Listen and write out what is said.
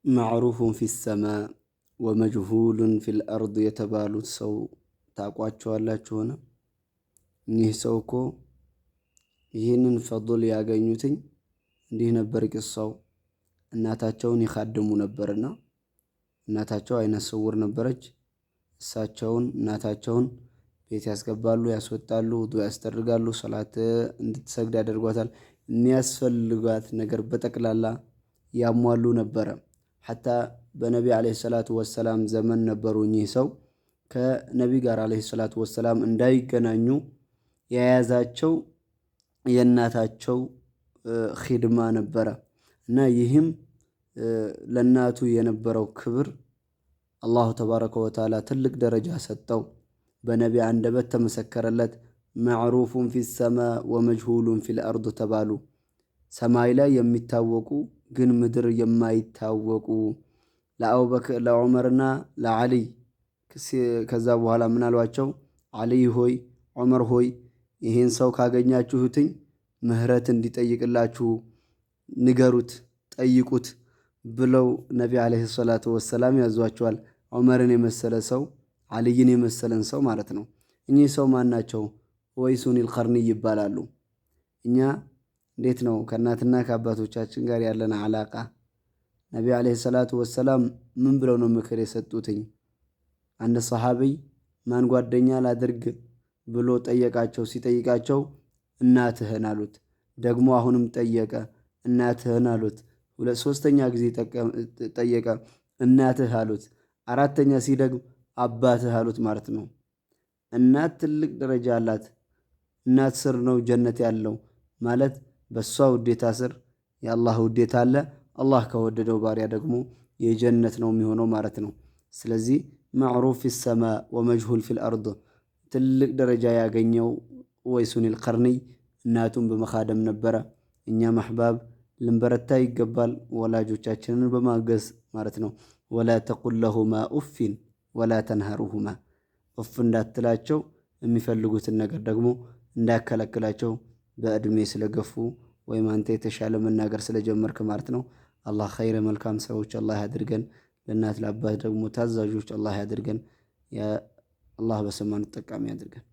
معروف في السماء ومجهول في الأرض የተባሉት ሰው ታውቋቸዋላችሁን? እኒህ ሰው እኮ ይህንን ፈድል ያገኙትኝ እንዲህ ነበር ቅሳው። እናታቸውን ይኻድሙ ነበርና እናታቸው አይነ ስውር ነበረች። እሳቸውን እናታቸውን ቤት ያስገባሉ፣ ያስወጣሉ፣ ውዱ ያስደርጋሉ፣ ሰላት እንድትሰግድ ያደርጓታል። የሚያስፈልጓት ነገር በጠቅላላ ያሟሉ ነበረ። ሐታ በነቢ ዓለይሂ ሰላቱ ወሰላም ዘመን ነበሩ። እኚህ ሰው ከነቢ ጋር ዓለይሂ ሰላቱ ወሰላም እንዳይገናኙ የያዛቸው የእናታቸው ኺድማ ነበረ እና ይህም ለእናቱ የነበረው ክብር አላሁ ተባረከ ወተዓላ ትልቅ ደረጃ ሰጠው። በነቢ አንደበት ተመሰከረለት። معروف في السماء ومجهول في الأرض ተባሉ። ሰማይ ላይ የሚታወቁ ግን ምድር የማይታወቁ ለአቡበክር ለዑመርና ለዓሊይ። ከዛ በኋላ ምን አሏቸው? ዓሊይ ሆይ፣ ዑመር ሆይ፣ ይህን ሰው ካገኛችሁትኝ ምህረት እንዲጠይቅላችሁ ንገሩት፣ ጠይቁት ብለው ነቢ ዓለይሂ ሰላቱ ወሰላም ያዟቸዋል። ዑመርን የመሰለ ሰው፣ ዓሊይን የመሰለን ሰው ማለት ነው። እኚህ ሰው ማን ናቸው? ኡወይሱኒል ቀርኒ ይባላሉ። እኛ እንዴት ነው ከእናትና ከአባቶቻችን ጋር ያለን አላቃ? ነቢ ዓለይሂ ሰላቱ ወሰላም ምን ብለው ነው ምክር የሰጡትኝ? አንድ ሰሃቢይ ማን ጓደኛ ላድርግ ብሎ ጠየቃቸው። ሲጠይቃቸው እናትህን አሉት። ደግሞ አሁንም ጠየቀ፣ እናትህን አሉት። ሶስተኛ ጊዜ ጠየቀ፣ እናትህ አሉት። አራተኛ ሲደግም አባትህ አሉት ማለት ነው። እናት ትልቅ ደረጃ አላት። እናት ስር ነው ጀነት ያለው ማለት በእሷ ውዴታ ስር የአላህ ውዴታ አለ። አላህ ከወደደው ባሪያ ደግሞ የጀነት ነው የሚሆነው ማለት ነው። ስለዚህ معروف في السماء ومجهول في الأرض ትልቅ ደረጃ ያገኘው ኡወይሱኒል ቀርኒይ እናቱን በመኻደም ነበረ። እኛም አሕባብ ልንበረታ ይገባል፣ ወላጆቻችንን በማገዝ ማለት ነው። ولا تقل لهما أف ولا تنهرهما፣ ኡፍ እንዳትላቸው፣ የሚፈልጉትን ነገር ደግሞ እንዳያከለክላቸው በእድሜ ስለገፉ ወይም አንተ የተሻለ መናገር ስለጀመርክ ማለት ነው። አላህ ኸይረ መልካም ሰዎች አላህ ያድርገን። ለእናት ለአባት ደግሞ ታዛዦች አላህ ያድርገን። አላህ በሰማን ጠቃሚ ያድርገን።